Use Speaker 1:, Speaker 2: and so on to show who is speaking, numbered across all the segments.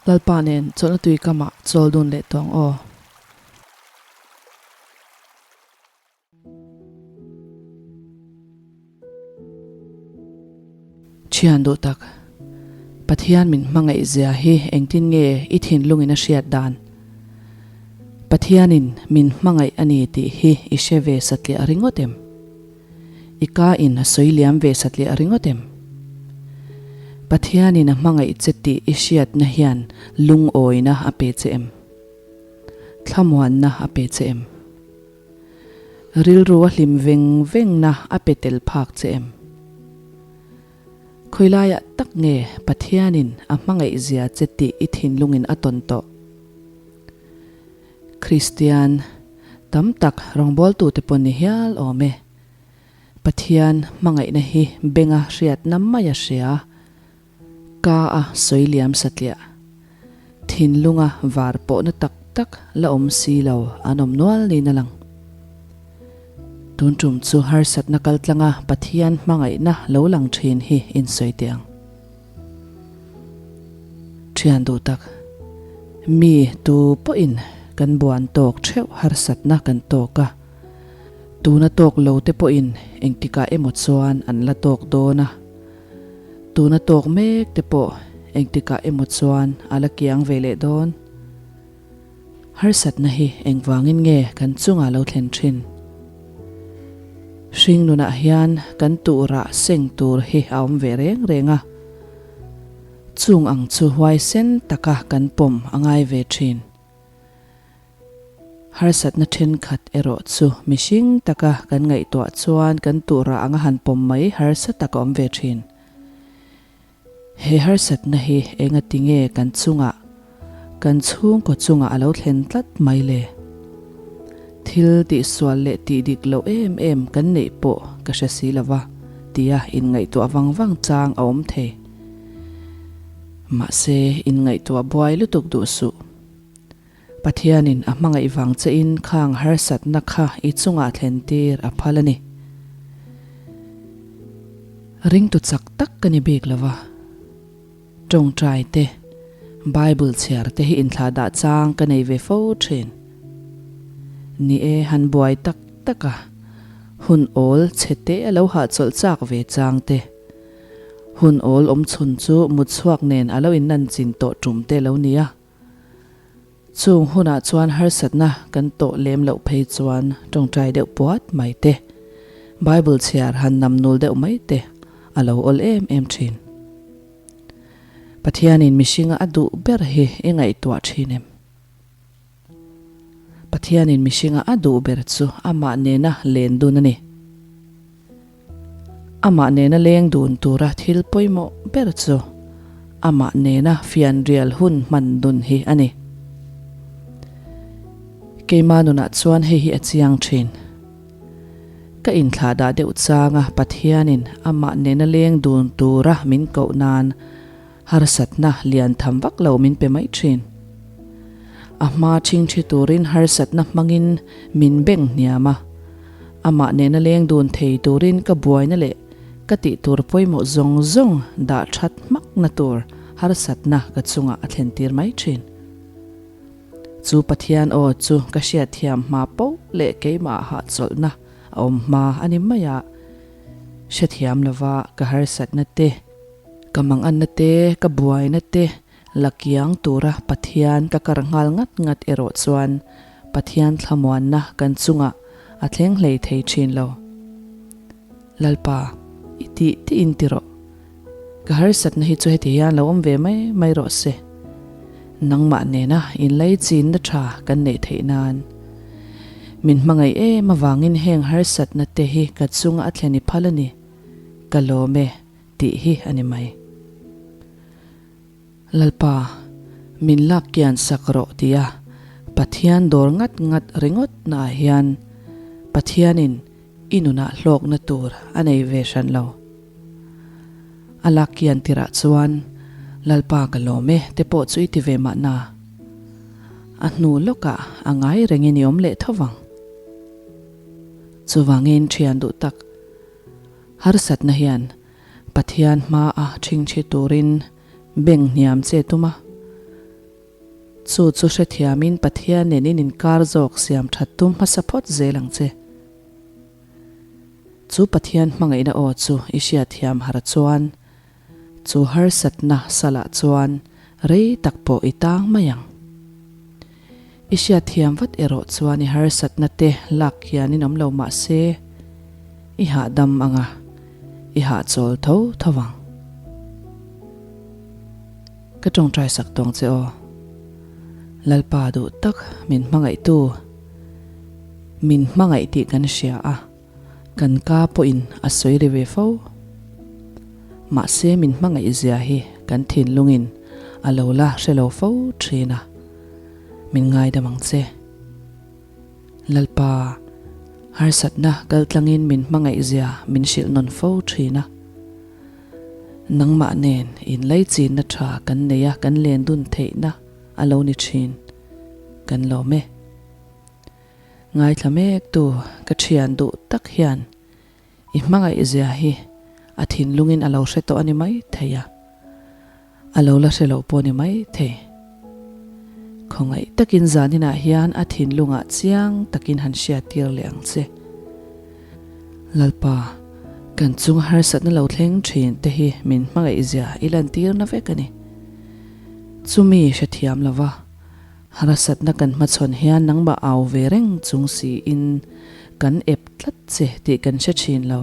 Speaker 1: Lalpa nen chawlhna tui kamah chawl dun leh tawng aw. Thian duh tak, Pathian min hmangaih zia hi engtin nge i thinlungin a hriat dan? Pathianin min hmangaih a ni tih hi i hre ve satliah ringawt em? I ka in a sawi liam ve satliah ringawt em? Pathianin a hmangaih che tih i hriatna hian lungawina a pe che em? Thlamuanna a pe che em? Rilru a hlim veng vengna a pe tel phak che em? Khawilaiah tak nge Pathianin a hmangaih zia che tih i thinlungin a tawn tawh? Kristian tam tak rawngbawltute pawh ni hial awm e. Pathian hmangaihna hi benga hriatna mai a hria. Ka a sawi liam satliah. Thinlunga var pawhna tak tak la awm si lo an awm nual niin a lang. Tun tum chu harsatna kaltlanga Pathian hmangaihna lo lang thin hi insawi teh ang. Thian duh tak, mi tu pawhin kan buan tawk theuh harsatna kan tawk a, tuna tawk lo te pawhin engtikah emaw chuan an la tawk dawn a, Tuna tawk mek te pawh engtikah emaw chuan a la kiang ve leh dawn. Harsatna hi engvangin nge kan chungah lo thlen thin? Hring nunah hian kan tuhrah seng tur hi a awm ve reng reng a. Chung ang chu huaisen taka kan pawm a ngai ve thin. Harsatna thenkhat erawh chu mihring taka kan ngaihtuah chuan kan turah anga han pawm mai harsa tak a awm ve thin. He harsatna hi engati nge kan chungah, kan chhungkaw chungah a lo thlen tlat mai le? Thil tihsual leh tih dik loh em em kan neih pawh ka hre si lo va, tia inngaihtuah vang vang chang a awm thei. Mahse, inngaihtuah buai lutuk duh suh. Pathianin a hmangaih vang chein khang harsatna kha i chungah thlen tir a phal a ni. Ringtu chak tak ka ni bik lo va. Tawngtai te, Bible chhiar te hi inthlah dah chang ka nei ve fo thin. Ni e, han buai tak tak a, hun awl chhe te a lo hahchawlh chak ve chang te. Hun awl awm chhun chu mutchhuak nen a lo inlan chin tawh tum te lo nia. Chung hunah chuan harsatna kan tawh lem loh phei chuan tawngtai deuh puat mai te, Bible chhiar han nam nul deuh mai te a lo awl em em thin. Pathianin mihringa a duh ber hi i ngaihtuah thin em? Pathianin mihringa a duh ber chu amah nena len dun a ni. Amah nena leng dun tura thil pawimawh ber chu amah nena fianrial hun hman dun hi a ni. Keima nunah chuan hei hi a chiang thin. Ka inthlahdah deuh changa Pathianin amah nena leng dun tura min koh nan harsatna lian tham vak lo min pe mai thin. A hma chhingchhi turin harsatna hmangin min beng hniam a, amah nena leng dun thei turin ka buaina leh ka tih tur pawimawh zawng zawng dah that hmakna tur harsatna ka chungah a thlen tir mai thin. Chu Pathian aw chu ka hriatthiam hma poh leh keimah hahchawlhna a awm hma a ni mai a, hrethiam lova ka harsatna te, Ka manganna te, ka buaina te la kiang tura Pathian ka kar nghal ngat ngat erawh chuan Pathian thlamuanna kan chungah a thleng hlei thei thin lo. Lalpa, i tih tih in ti rawh. Ka harsatna hi chu heti hian lo awm ve mai mai rawh se. Nangmah nena inlei chinna tha kan neih theih nan. Min hmangaih em avangin heng harsatna te hi ka chunga a thlen i phal a ni. Ka lawm e. Tih hi a ni mai. Lalpa, min lak kian sak rawh tia Pathian dawr ngat ngat ringawt naah hian Pathianin i nunah hlawkna tur a nei ve hran lo. A lak kian tirah chuan Lalpa ka lawm e te pawh chu i ti ve mahna. A hnu lawkah a ngai rengin i awm leh tho vang. Chuvangin thian duh tak. Harsatna hian Pathian hmaa ṭhingṭhi turin beng hniam che tum a. Chu chu hrethiamin Pathian nen in inkar zawk siam that tum hmasa phawt zel ang che. Chu Pathian hmangaihna aw chu i hriatthiam har chuan chu harsatna salah chuan rei tak pawh i tang mai ang. I hriatthiam vat erawh chuan i harsatna te lak hianin awm lo mah se, i hahdam ang a, i hahchawl tho tho vang. Ka tawngtai sak tawng che aw. Lalpa duh tak min hmangaihtu, min hmangaih tih kan hria a, kan ka pawhin a sawi ri ve fo. Mahse min hmangaih zia hi kan thinlungin a lo la hre lo fo thin a, min ngaidam ang che. Lalpa, harsatna kaltlangin min hmangaih zia min hrilh nawn fo thin a. Nangmah nen inlaichinna tha kan nei a, kan len dun theihna a lo ni thin. Kan lawm e. Ngaithla mek tu ka thian duh tak hian i hmangaih zia hi a thinlungin a lo hre tawh a ni mai thei a, a lo la hre lo pawh a ni mai thei. Khawngaih takin zaninah hian a thinlungah chiang takin han hriattir leh ang che. Lalpa, kan chunga harsatna lo thleng thin te hi min hmangaih zia i lantirna vek a ni. Chumi hrethiam lova harsatna kan hmachhawn hian nangmah au ve reng chung siin kan ep tlat che tih kan hre thin lo.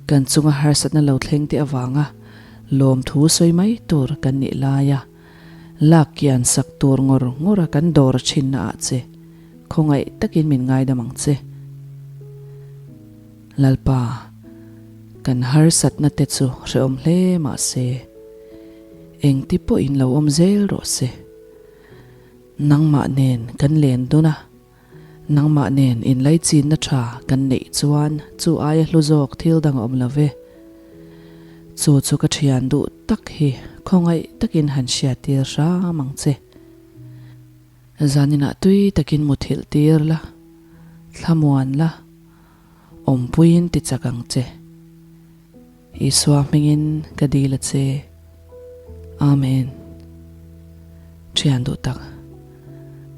Speaker 1: Kan chunga harsatna lo thleng te avanga lawmthu sawi mai tur kan nih laia lak kian sak tur ngawr ngawra kan dawr thinna ah che khawngaih takin min ngaidam ang che. Lalpa, kan harsatna te chu hrehawm hle mah se, engti pawhin lo awm zel rawh se. Nangmah nen kan len dun a, nangmah nen inlaichinna tha kan neih chuan chu aia hlu zawk thil dang a awm lo ve. Chu chu ka thian duh tak hi khawngaih takin han hriattir hram ang che. Zaninah tui takin muthilh tir la, thlamuan la, awmpuiin ti chak ang che. Isua hmingin ka dil a che. Amen. Thian duh tak,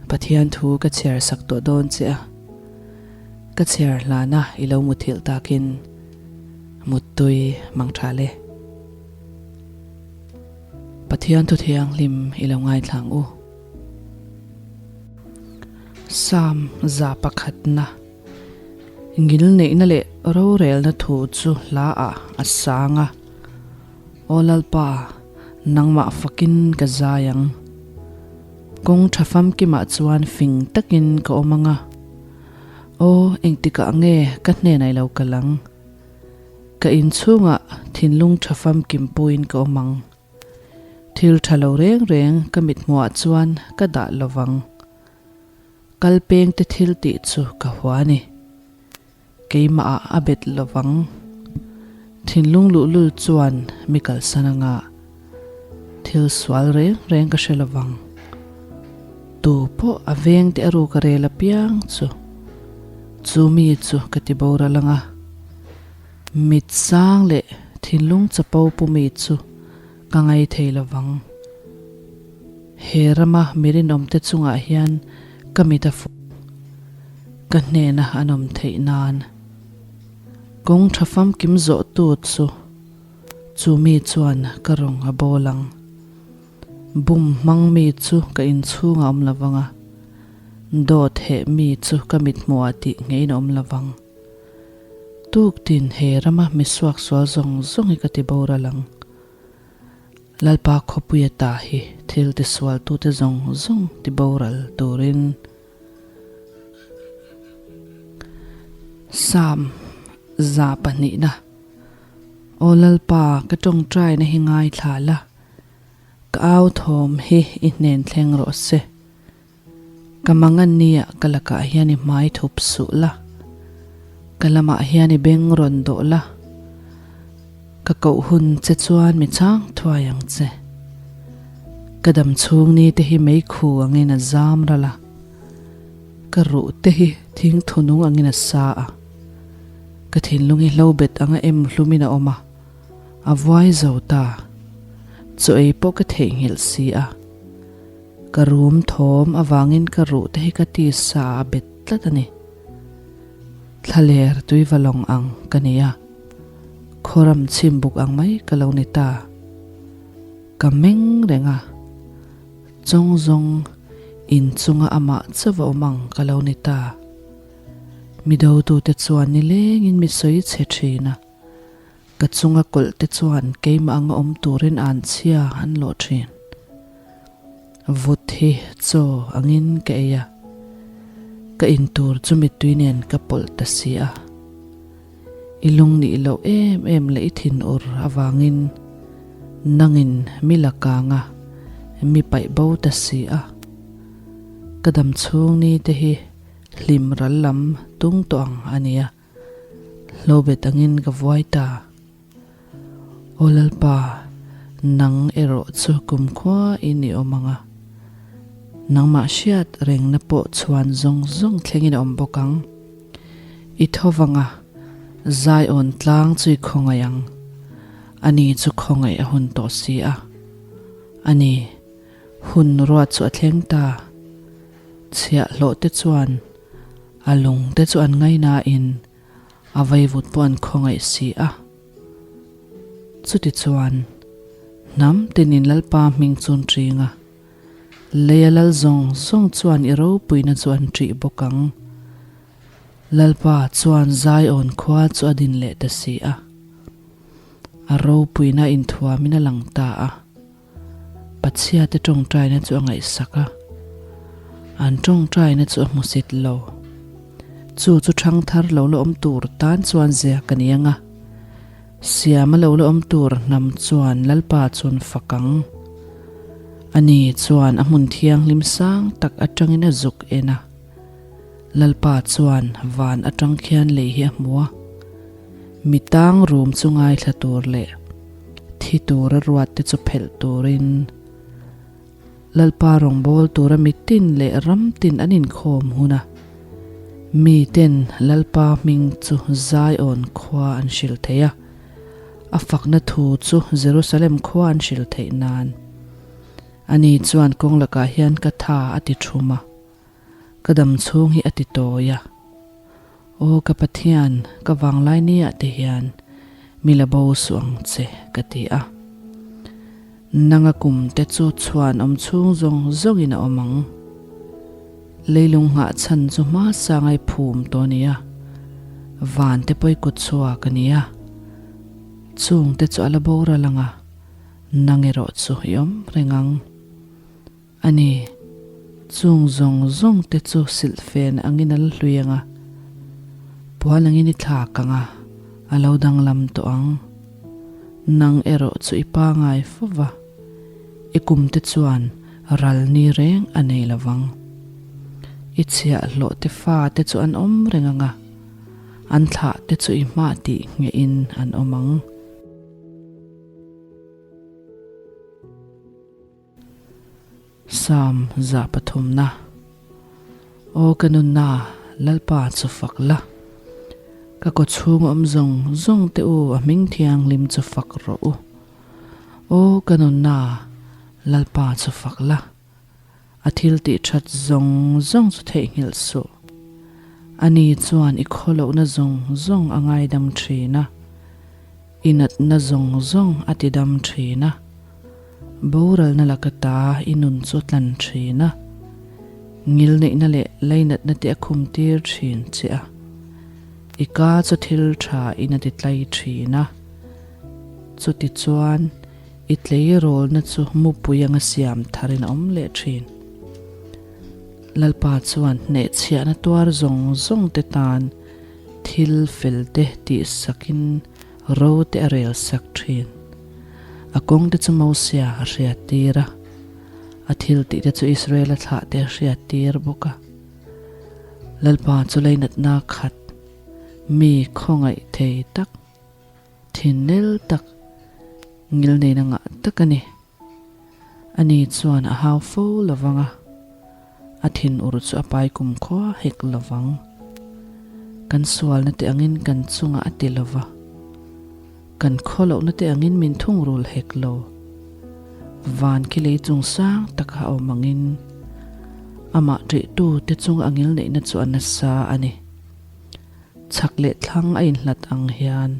Speaker 1: Pathian thu ka chhiar sak tawh dawn che a, ka chhiar hlana i lo muthilh takin muttui mang tha le. Pathian thu thianghlim i lo ngaithla ang u. Psalm 100na Ngilneihna leh rorelna thu chu hla ah a sang a, Aw Lalpa, nangmah fakin ka zai ang. Kawng tha famkimah chuan fing takin ka awm ang a, Aw, engtikah nge ka hnenah i lo kal ang? Ka inchhungah thinlung tha famkim puiin ka awm ang. Thil tha lo reng reng ka mithmuhah chuan ka dah lo vang. Kal peng te thil tih chu ka hua a ni. Keimah ah a bet lo vang. Thinlung luhlul chuan mi kalsan anga thil sual reng reng ka hre lo vang. Tu pawh a veng te a ruk a rel apiang chu chu mi chu ka ti boral anga. Mit sang leh thinlung chapo pu mi chu ka ngai thei lo vang. He rama mi rinawmte chungah hian ka mit a fuh, ka hnena an awm theih nan. Kawng tha famkim zawhtu chu chu mi chuan ka rawng a bawl ang. Bum hmang mi chu ka inchhungah awm lo vang a, dawt heh mi chu ka mithmuhah tih ngeiin a awm lo vang. Tuktin he rama mi suaksual zawng zawng hi ka ti boral ang. Lalpa khawpuia ta hi thil tisualtute zawng zawng ti boral turin Psalm 200 na, Aw Lalpa, ka tawngtaina hi ngaithla la, ka au thawm hi i hnen thleng rawh se. Ka mangan nia ka lakah hian i hmai thup suh la, ka lamah hian i beng rawn dawh la, ka koh hun che chuan mi chang thuai ang che. Ka dam chhung ni te hi meikhu angin a zam ral a, ka ruh te hi thing thunung angin a sa a, ka thinlung hi hlo bet anga em hlumin a awm a, a vuai zo ta, chaw ei pawh ka theihnghilh si a. Ka rum thawm avangin ka ruh te hi ka tisa a bet tlat a ni. Thlaler tuiva lawng ang ka ni a, khawram chhim buk ang mai ka lo ni ta. Ka meng reng a, chawng zawng inchunga amah chauh a awm ang ka lo ni ta. Mi dotute chuan nilengin mi sawi chhe thin a, ka chunga kawlh te chuan keimah anga awm turin an chhia an lawh thin. Vut hi chaw angin ka ei a, ka in tur chu mittui nen ka pawlh ta si a. I lung nih loh em em leh i thinur avangin nangin mi la kang a, mi paih bo ta si a. Ka dam chhung ni te hi Hlim ral lam tung tawh ang a nia. Hlobet angin ka vuai ta. Aw Lalpa, nang erawh chu kumkhua in i awm ang a. Nangmah hriat rengna pawh chhuan zawng zawng thlengin a awm bawk ang. I tho vang a, Zion tlang chu i khawngaih ang. Ani chu khawngaih a hun tawh si a. A ni, hun ruat chu a thleng ta. Chhiahhlawh te chuan a lung te chu an ngaihnain a vaivut pawh an khawngaih si a. Chutichuan, hnam tinin Lalpa hming chu an ṭing a, leia lal zawng zawng chuan i ropuina chu an ṭih bawk ang. Lalpa chuan Zion khua chu a din leh ta si a, a ropuina inthuamin a lang ta a. Pathiate tawngtaina chu a ngaihsak a, an tawngtaina chu a hmusit lo. Chu chu thangthar lo la awm tur tan chuan zia ka ni ang a, siama lo la awm tur hnam chuan Lalpa chuan fak ang. Ani chuan a hmun thianghlim sang tak atangin a zuk en a, Lalpa chuan van atang khian lei hi a hmu a, mi tang rum chu ngaithla tur leh thi tura ruat te chu phelh turin Lalpa rawngbâwl tura mitin leh ram tin an inkhâwm hun a, miten Lalpa hming chu Zion khua an hrilh thei a, a fakna thu chu Jerusalem khua an hrilh theih nân. Ani chuan kawng lakah hian ka tha a ti thum a. Ka dam chhung hi a ti tawi a. Aw ka Pathian, ka vanglai ni ah te hian mi la bo suh ang che ka ti a. Nanga kum te chu chhuan awm chhung zawng zawng in a awm ang. Leilung nghah chhan chu hma sangai phum tawh a ni a, van te pawi kut chhuak a ni a. Chung te chu a la boral ang a, nang erawh chu i awm reng ang. A ni, chung zawng zawng te chu silhfen angin a la hlui ang a, puan angin i thlak ang a, a lo danglam tawh ang. Nang erawh chu i pangai fo va, i kum te chuan ral ni reng a nei lo vang. I chhiahhlawh te fa te chu an awm reng ang a, an thlah te chu i hmah tih nghehin an awm ang. Psalm 3 na. Aw ka nunna, Lalpa chu fak la. Ka kawchhung awm zawng zawng te u a hming thianghlim chu fak rawh u. Aw ka nunna, Lalpa chu fak la. A thil tih that zawng zawng chu theihnghilh suh. Ani chuan i khawlohna zawng zawng a ngaidam thin a. I natna zawng zawng a ti dam thin a. Boralna laka ta i nun chu a tlan thin a. Ngilneihna leh lainatna te a khum tir thin che a. I ka chu thil tha in a ti tlai thin a. Chutichuan i tleirawlna chu mupui anga siam tharin a awm leh thin. Lalpa chuan hnehchhiahna tuar zawng zawng te tan Thil fel te tih sakin ro te a rel sak thin. A kawng te chu Mosia a hriat tir a, a thil tih te chu Israela thlah te a hriat tir bawk a. Lalpa chu leinatna khat, mi khawngaih thei tak, thinnel tak, ngilneina ngah tak a ni. Ani chuan a hau fo lo vang a, a thinur chu a pai kumkhua hek lo vang. Kan sualna te angin kan chungah a ti lo va, kan khawlohna te angin min thungrul hek lo. Van khi lei chung sang taka a awm angin amah ṭihtu te chung a ngilneihna chu a nasa a ni. Chhak leh thlang a inhlat ang hian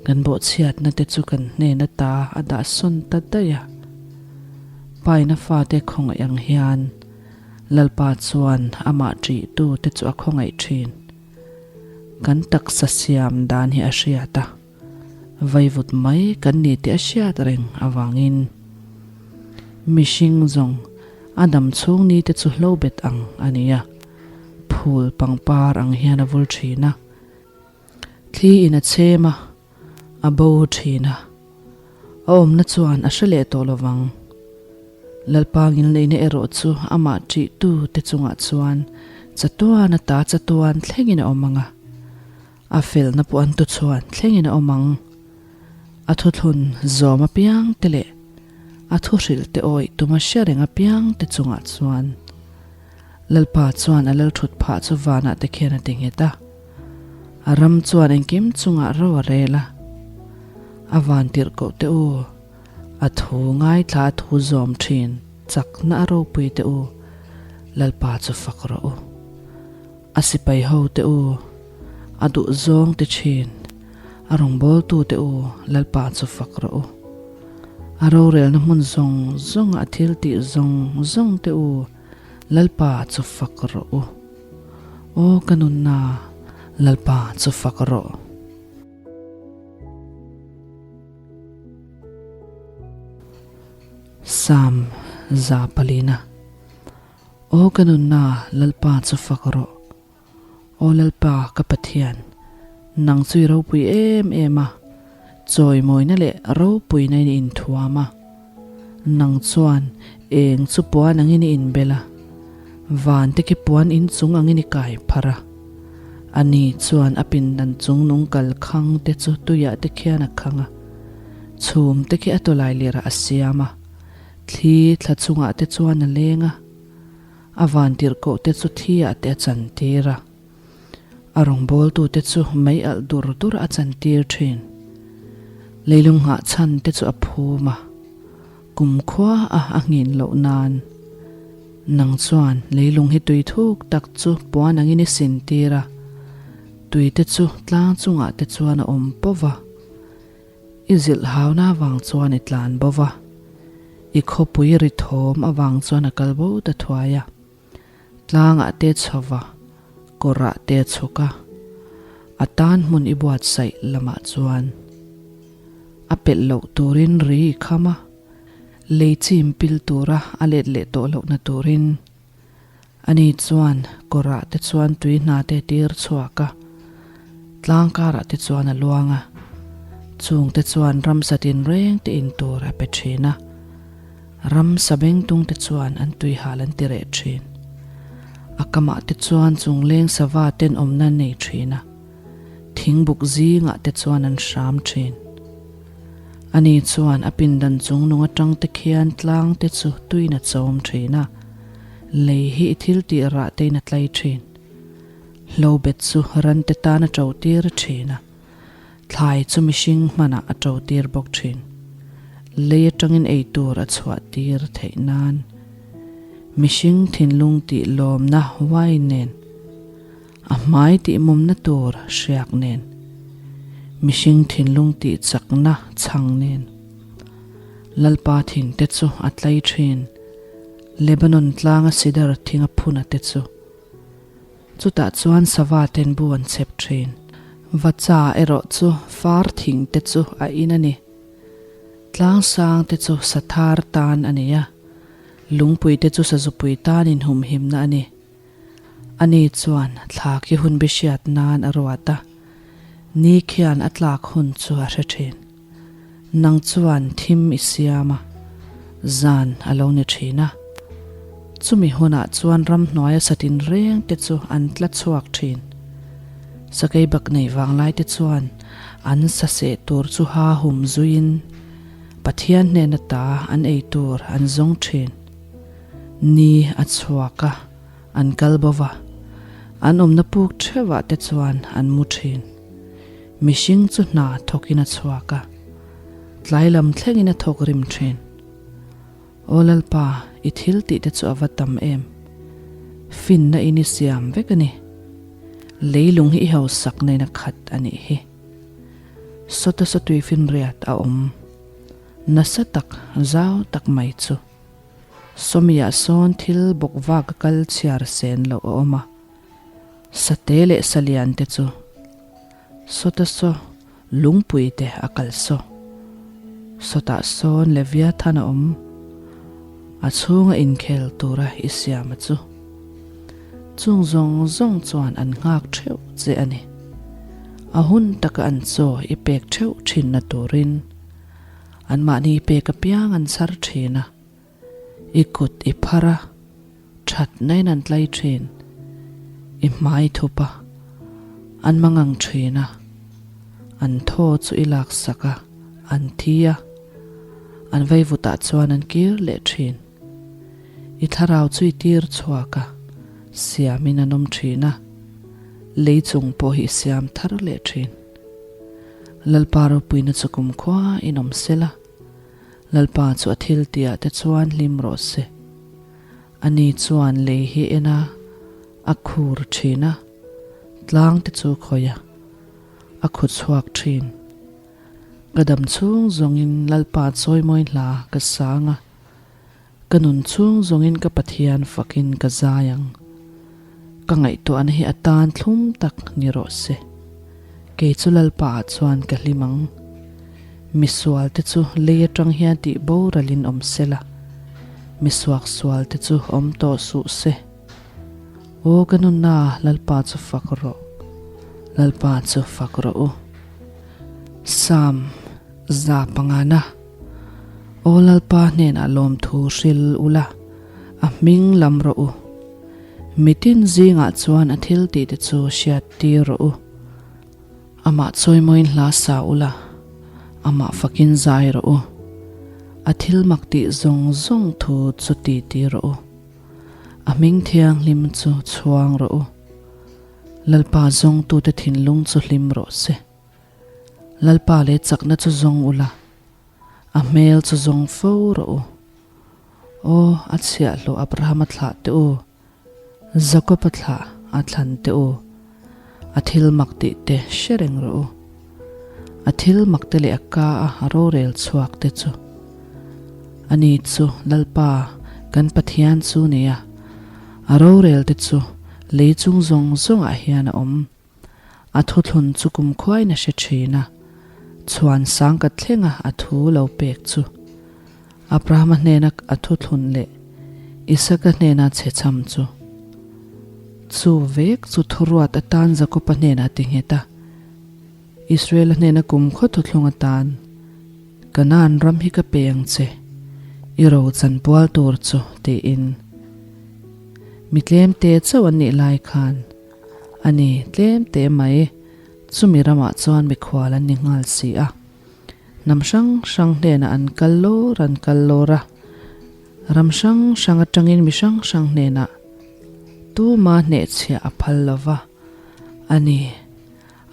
Speaker 1: kan bawhchhiatna te chu kan hnen ata a dah sawn ta daih a. Paina fate khawngaih ang hian Lalpa chuan amah ṭihtu te chu a khawngaih ṭhin. Kan taksa siam dan hi a hriat a. Vaivut mai kan ni tih a hriat reng avangin mihring zawng a dam chhung ni te chu hlo bet ang a ni a, phul pangpar ang hian a vul thin a, thli in a chhem a, a bo thin a, a awmna chuan a hre leh tawh lovang. Lalpa ngilneihna erawh chu amah ṭihtu te chungah chuan chatuan ata chatuan thlengin a awm ang a. A felna pawh an tuchhuan thlengin a awm ang. A thuthlun zawm apiang te leh a thuhrilh te awih tuma hre reng apiang te chungah chuan Lalpa chuan a lalthut phah chu vanah te khian a ti nghet a. A ram chuan engkim chungah ro a rel a. A van tirhkoh te u, a thu ngaithla a thu zawm thin chakna a ropui te u, Lalpa chu fak rawh u. A sipai ho te u, a duh zawng ti thin, a rawngbawltu te u, Lalpa chu fak rawh u. A rorelna hmun zawng zawnga a thil tih zawng zawng te u, Lalpa chu fak rawh u. Aw ka nunna, Lalpa chu fak rawh. Psalm 400. Aw ka nunna, Lalpa chu fak rawh. Aw Lalpa, ka Pathian, nang chu i ropui em em a, chawimawina leh ropuina in i inthuam a. Nang chuan eng chu puan angin i inbel a, van te khi puan inchung angin i kai pharh a. Ani chuan a pindan chung nung kal khang te chu tuiah te khian a khang a, chhum te khi a tawlai lirah a siam a. Thli thla chungah te chuan a leng a, a vantirhkoh te chu thi ah te a chantir a, a rawngbawltu te chu mei alh dur dur a chantir thin. Leilung nghah chhan te chu a phum a, kumkhua a a nghin loh nan. Nang chuan leilung hi tui thuk tak chu puan angin i sintir a, tui te chu tlang chungah te chuan a awm pawh va. I zilh hauna avang chuan i tlan bo va, i khawpui ri thawm avang chuan a kal bo ta thuai a. Tlangah te chho va, kawrah te chhuk a, a tan hmun i buatsaih lamah chuan a pelh loh turin ri i kham a, lei chim pil tura a let leh tawh lohna turin. Ani chuan kawrah te chuan tui hna te tir chhuak a, tlang karah te chuan a luang a, chung te chuan ramsa tinreng te in tur a pe thin a, ramsa bengtung te chuan an tui hal an ti reh thin. A kamah te chuan chungleng sava ten awmna an nei thin a, thingbuk zingah te chuan an hram thin. Ani chuan a pindan chung nung atang te khian tlang te chu tuin a chawm thin a, lei hi i thil tih rah tein a tlai thin. Hlobet chu ran te tan a to tir thin a, thlai chu mihring hmanah a to tir bawk thin. Lei atangin ei tur a chhuah tir theih nan mihring thinlung tih lawmna wine nen A hmai tihmawmna tur hriak nen, mihring thinlung tih chakna chhang nen. Lalpa thing te chu a tlai thin, Lebanon tlanga sidar thing a phun a te chu. Chutah chuan sava ten bu an chhep thin. Vacha erawh chu far thing te chu a in a ni. Tlang sang te chu sathar tan a ni a, lungpui te chu sazupui tan inhumhimna a ni. Ani chuan thla khi hun bi hriat nan a ruat a, ni khian a tlak hun chu a hre thin. Nang chuan thim i siam a, zan a lo ni thin a. Chumi hunah chuan ramhnuaia satin reng te chu an tla chhuak thin. Sakei bak nei vanglai te chuan an sa seh tur chu ha hum zuiin Pathian hnena ta an ei tur an zawng thin. Ni a chhuak a, an kal bo va, an awmna puk theuhah te chuan an mu thin. Mihring chu hna thawkin a chhuak a, tlai lam thlengin a thawk rim thin. Aw Lalpa, i thil tih te chu a va tam em! Finna in i siam vek a ni. Leilung hi i hausak na in a khat a nih hi. Sawta sawtui finriat a awm nasa tak, zau tak mai chu. Sawmiah sawn thil bawk vak a kal chhiar sen loh a awm a, sate leh salian te chu sawta saw lungpui te a kal saw. Sawtah sawn Leviathan a awm, a chhunga inkhel tura i siam a chu. Chung zawng zawng chuan an nghak theuh che a ni. A hun taka an chaw i pek theuh thinna turin anmahni pek apiang an chhar thin a. I kut i phar a, thatna in an tlai thin. I hmai thup a, an mangang thin a, an thaw chu i laksak a, an thi a, an vaivutah chuan an kir leh thin. I thlarau chu i tir chhuak a, siamin an awm thin a, lei chung pawh hi i siam thar leh thin. Lalpa ropuina chu kumkhua in awm sela. Lalpa chu a thil tihah te chuan hlim rawh se. Ani chuan lei hi en a, a khur thin a, tlang te chu khawih a, a khu chhuak thin. Ka dam chhung zawngin Lalpa chawimawi hla ka sang a, ka nun chhung zawngin ka Pathian fakin ka zai ang. Ka ngaihtuahna hi a tan thlum tak ni rawh se. Kei chu Lalpa ah chuan ka hlim ang. Misual te chu lei atang hian tih boralin awm se la, misuak sual te chu awm tawh suh se. Aw ka nunna Lalpa chu fak rawh, Lalpa chu fak rawh u. Psalm 105 Aw Lalpa hnenah lawmthu hril ula, a hming lam rawh u. Mitin zingah chuan a thil tih te chu hriat tir rawh u. Amah chawimawiin hla sa ula, amah fakin zai rawh u. A thil mak tih zawng zawng thu chu ti ti rawh u. A hming thianghlim chu chhuang rawh u. Lalpa zawngtute thinlung chu hlim rawh se. Lalpa leh chakna chu zawng ula, a hmel chu zawng fo rawh u. Aw, a chhiahhlawh Abrahama thlah teh u, Jakob-a thlah a thlan teh u, a thil mak tih te hre reng rawh u. A thil mak te leh a ka a rorel chhuak te chu. Ani chu Lalpa kan Pathian chu nia, a rorel te chu lei chung zawng zawngah hian a awm. A thuthlun chu kumkhuain a hre thin a, chhuan sang ka thlenga a thu lo pek chu. Abrahama hnena a thuthlun leh Isaka hnena chhechham chu. Chu vek chu thuruat atan Jakoba hnenah ti nghet a, Israela hnena kumkhaw thuthlung atan, Kanaan ram hi ka pe ang che, i ro chanpual tur chu, tiin. Mi tlemte chauh an nih lai khan, A ni, tlem te mai. Chumi ramah chuan mikhual an ni nghal si a. Hnam hrang hrang hnenah an kal lawr an kal lawr a. Ram hrang hrang atangin mi hrang hrang hnenah tuma hnehchhiah a phal lo va. A ni,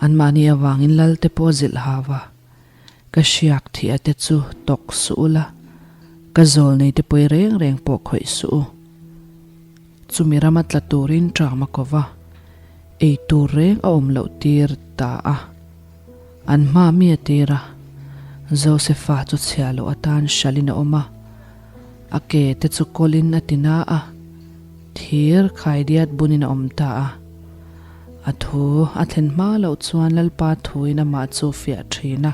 Speaker 1: anmahni avangin Lalte pawh a zilh hau va. Ka hriak thih a te chu tawk suh u la, ka zawl nei te pawi reng reng pawh khawih suh u. Chumi rama tla turin ṭam a ko va, ei tur reng a awm loh tir ta a. An hma mi a tir a, Josefa chu chhia loh atan hralhin a awm a, a ke te chu kawlin a ti na a, thir khaidiat bunin a awm ta a. A thu a thlen hma loh chuan Lalpa thuin amah chu fiah ṭhin a.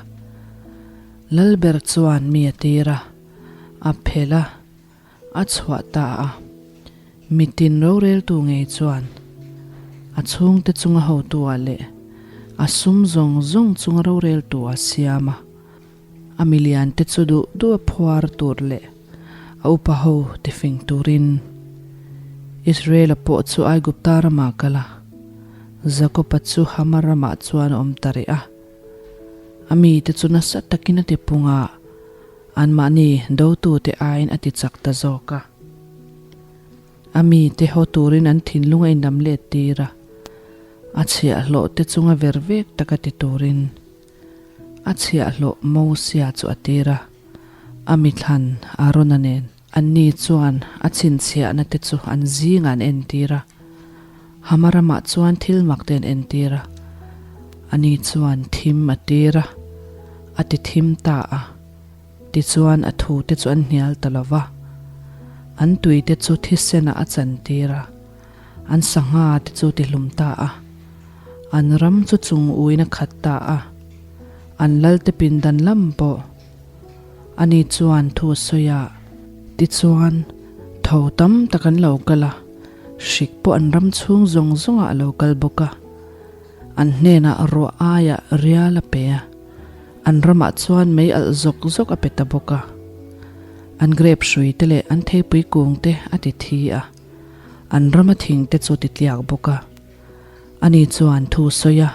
Speaker 1: Lalber chuan mi a tir a, a phelh a. A chhuah ta a, mitin roreltu ngei chuan a chhungte chunga hotu-ah leh a sum zawng zawng chunga roreltu-ah siam a, a miliante chu duh duh a phuar tur leh a upa ho tifing turin Israel-a pawh chu Aigupta ramah kal a, Jakob-a chu Hama ramah chuan a awm ta rih a, a mite chu nasa takin a tipung a. Anmahni dotute aiin a ti chak ta zawk a. A mite haw turin an thinlung a inlam let tir a, a chhiahhlawh te chunga ver vek taka ti turin a chhiahhlawh Mosia chu a tir a, a mithlan Arona nen. Anni chuan a chhinchhiahna te chu an zingah an entir a, Hama ramah chuan thil mak te an entir a. Ani chuan thim a tir a, a ti thim ta a. Tichuan a thu te chu an hnial ta lo va, an tui te chu thisenah a chantir a, an sangha te chu tihlum ta a, an ram chu chung uin a khat ta a, an lalte pindan lam pawh ani chuan thu a sawi a. Tichuan tho tam tak an lo kal a, hrik pawh an ram chhung zawng zawngah a lo kal bawk a. An hnenah ruah aiah rial a pe a, an ramah chuan mei alh zawk zawk a pe ta bawk a. An grape hrui te leh an theipui kung te a ti thi a, an rama thing te chu ti tliak bawk a. Ani chuan thu sawi a,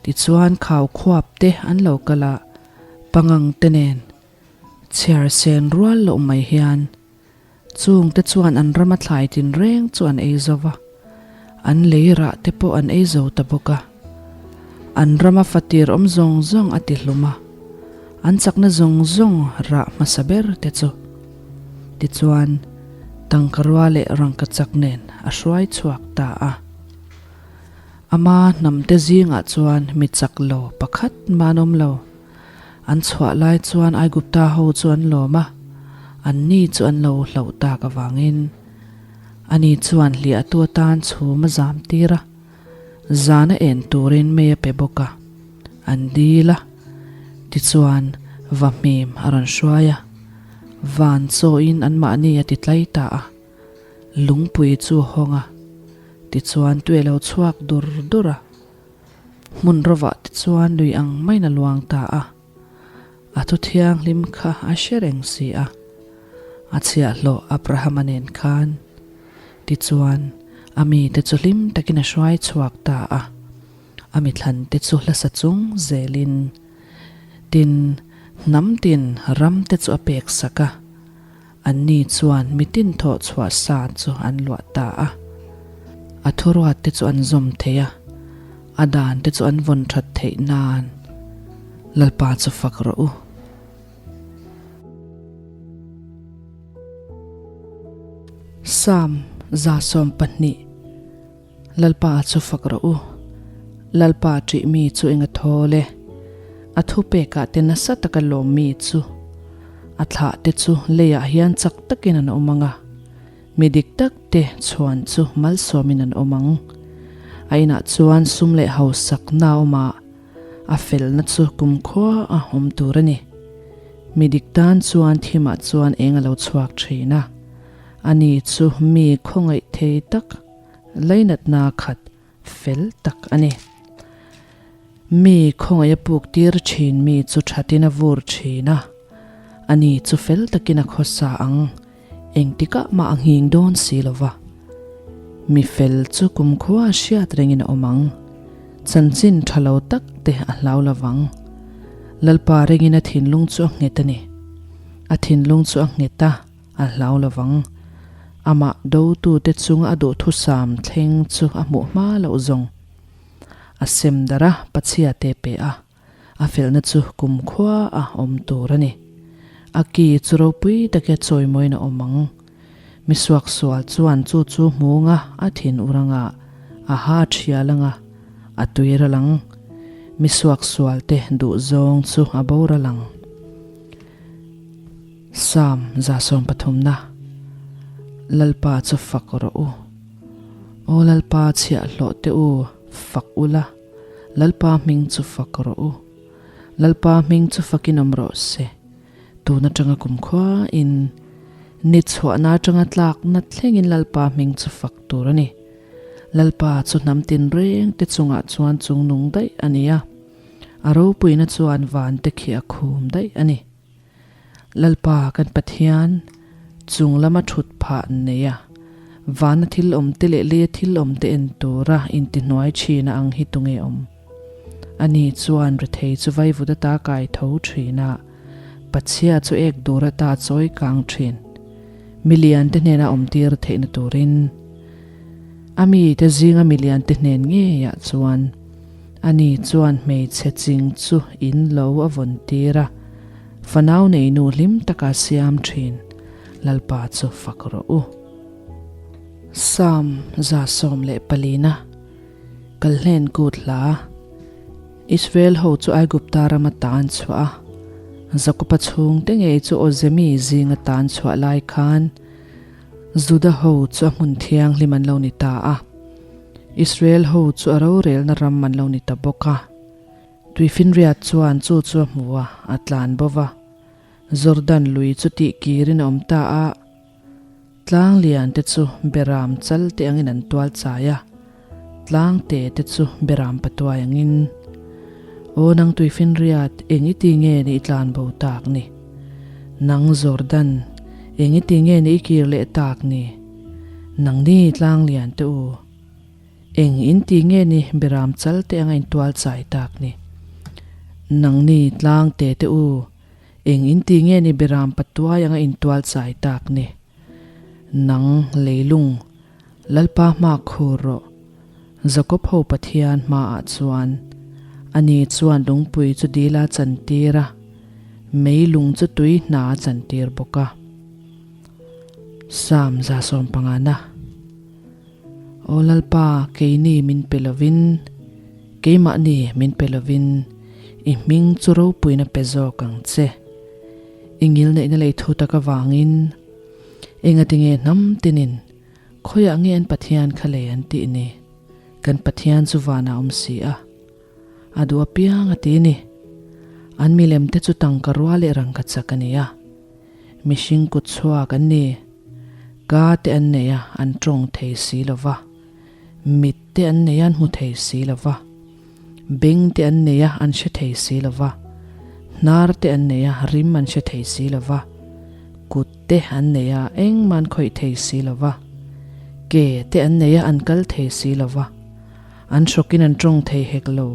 Speaker 1: tichuan khau khuap te an lo kal a, pangang te nen chhiar sen rual loh mai hian Chung te chuan an rama thlai tinreng chu an ei zo va, an lei rah te pawh an ei zo ta bawk a. An rama fatir awm zawng zawng a ti hlum a, an chakna zawng zawng rah hmasa ber te chu. Tichuan, tangkarua leh rangkachak nen a hruai chhuak ta a. Ama hnamte zingah chuan mi chak lo pakhat mah an awm lo. An chhuah lai chuan Aigupta ho chu an lawm a, anni chu an lo hlauh tak avangin ani chuan hliahtu atan chhum a zam tir a, zana en turin mei a pe bawk a, an dil a, tichuan vahmim a rawn hruai a, van chawin anmahni a ti tlai ta a, lungpui chu a hawng a, tichuan tui a lo chhuak dur dur a. Hmun rovah te chuan lui ang maiin a luang ta a, a thu thianghlim kha a hre reng si a, a chhiahhlawh Abrahama nen khan. Tichuan, a mite chu hlim takin a hruai chhuak ta a, a mithlan te chu hlasa chung zelin, tin, hnam tin ram te chu a pek sak a, anni chuan mitin thawh chhuah sa chu an luah ta a. A thuruat te chu an zawm thei a, a dan te chu an vawn that theih nan Lalpa chu fak rawh u. Psalm 120 Lalpa chu fak rawh u. Lalpa ṭih mi chu eng a thawl e. A thupekah te nasa taka lawm mi chu. A thlah te chu leiah hian chak takin an awm ang a. Mi dik tak te chhuan chu malsawmin an awm ang. A inah chuan sum leh hausakna a awm a, a felna chu kumkhua a awm tur a ni. Mi dik tan chuan thimah chuan eng a lo chhuak ṭhin a. Ani chu mi khawngaih thei tak, lainatna khat fel tak a ni. Mi khawngaih a puk tir thin mi chu thatin a vur thin a, ani chu fel takin a khawsa ang, engtikah mah a nghing dawn si lo va. Mi fel chu kumkhua hriat rengin a awm ang, chanchin tha lo tak te a hlau lo vang. Lalpa rengin a thinlung chu a nghet a ni. A thinlung chu a nghet a. A hlau lo vang. Amah dotute chunga a duhthusam thleng chu a hmuh hma loh zawng. A sem darh a, Pachhia te pe a, a felna chu kumkhua a awm tur a ni. A ki chu ropui taka chawimawiin a awm ang. Mi suaksual chuan chu chu hmunga a thin ur anga, a ha thial anga, a tui ral ang. Mi suaksualte duhzawng chu a boral ang. Psalm 130 Lalpa chu fak rawh u. Aw Lalpa chhiahhlawh teh u, fak ula, Lalpa hming chu fak rawh u. Lalpa hming chu fakin awm rawh se. Tun atanga kumkhua in ni chhuahna atanga tlakna thlengin Lalpa hming chu fak tur a ni. Lalpa chu hnam tinreng te chungah chuan chungnung daih a ni a, a ropuina chuan van te khi a khum daih a ni. Lalpa kan Pathian, chung lama thut phah nei a, vana thil awm te leh leia thil awm te en tura intihnuai thin a ang hi tunge awm? Ani chuan rethei chu vaivut ata kai tho thin a, Pachhia chu ek dur ata chawi kang thin. Milian te hnena awm tir theihna turin. A mite zinga milian te hnen ngeiah chuan Ani chuan hmeichhe ching chu in lo a vawn tir a, fanau nei nu hlim taka siam thin. Lalpa chu fak rawh u. Psalm 114 Kalhlen kut hla Israel ho chu Aigupta rama tan chhuah a, Jakoba chhungte ngei chu Awzemi zinga tan chhuah lai khan Juda ho chu a hmun thianghlim an lo ni ta a, Israel ho chu a rorelna ram an lo ni ta bawk a. Tuifinriat chuan chu chu a hmu a, a tlan bo va. Jordan lui chu tih kirin a awm ta a, tlang lian te chu beram chal te angin an tual chai a, tlang te te chu beram patuai angin. Aw nang tuifinriat, eng i ti nge ni i tlan bo tak ni? Nang Jordan, eng i ti nge ni i kir leh tak ni? Nangni tlang lian te u. Eng in ti nge ni beram chal te anga in tual chai tak ni? Nangni tlang te te u, eng in ti nge ni beram patuai anga in tual chai tak ni? Nang leilung, Lalpa hma khur rawh, Jakob ho Pathian hmaah chuan. Ani chuan lungpui chu dil a chantir a, mei lung chu tui hna a chantir bawk a. Psalm 150 na. Aw Lalpa, keini min pe lovin, keimahni min pe lovin, i hming chu ropuina pe zawk ang che. I ngilneihna lei thu tak avangin, engatinge hnam tinin khawiah nge an Pathian kha lei an tih ni? Kan Pathian chu vanah a awm si a, a duh apiang a ti ni. An milemte chu tangka rua leh rangka chak a ni a. Mihring kut chhuak an ni. Ka te an nei a, an tawng thei si lo va. Mit te an nei a, an hmu thei si lo va. Beng te an nei a, an hre thei si lo va. Hnar te an nei a, rim an hre thei si lo va. Kut te an nei a, engmah an khawih thei si lo va. Ke te an nei a, an kal thei si lo va. An hrawkin an tawng thei hek lo.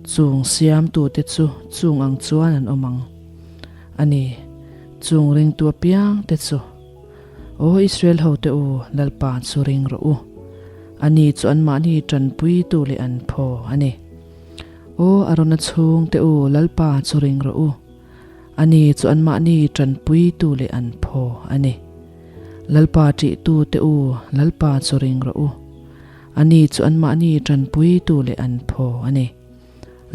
Speaker 1: Chung siamtute chu chung ang chuan an awm ang. A ni, chung ringtu apiang te chu. Aw Israel hote u, Lalpa chu ring rawh u. A ni chu anmahni tanpuitu leh an phaw a ni. Aw Arona chhungte u, Lalpa chu ring rawh u. A ni chu anmahni tanpuitu leh an phaw a ni. Lalpa ṭihtute u, Lalpa chu ring rawh u. A ni chu anmahni tanpuitu leh an phaw a ni.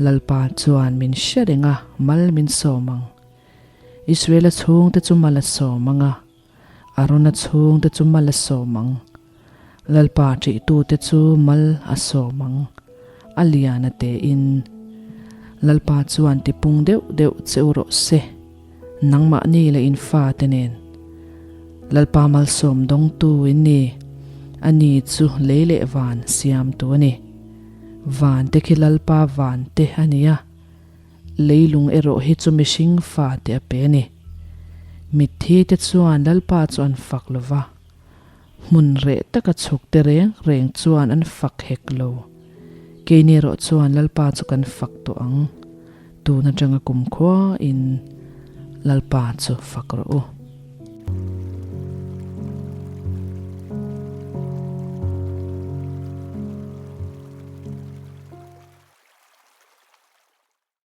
Speaker 1: Lalpa chuan min hre reng a, mal min sawm ang. Israela chhungte chu mal a sawm ang a, Arona chhungte chu mal a sawm ang. Lalpa ṭihtute chu mal a sawm ang, a lian a tein. Lalpa chuan tipung deuh deuh che u rawh se, nangmahni leh in fate nen. Lalpa malsawm dawngtu in ni, ani chu lei leh van siamtu a ni. Van te khi Lalpa van te a ni a, leilung erawh hi chu mihring fa te a pe a ni. Mitthi te chuan Lalpa chu an fak lo va, hmun reh taka chhuk te reng reng chuan an fak hek lo. Keini erawh chuan Lalpa chu kan fak tawh ang, tun atanga kumkhua in Lalpa chu fak rawh u.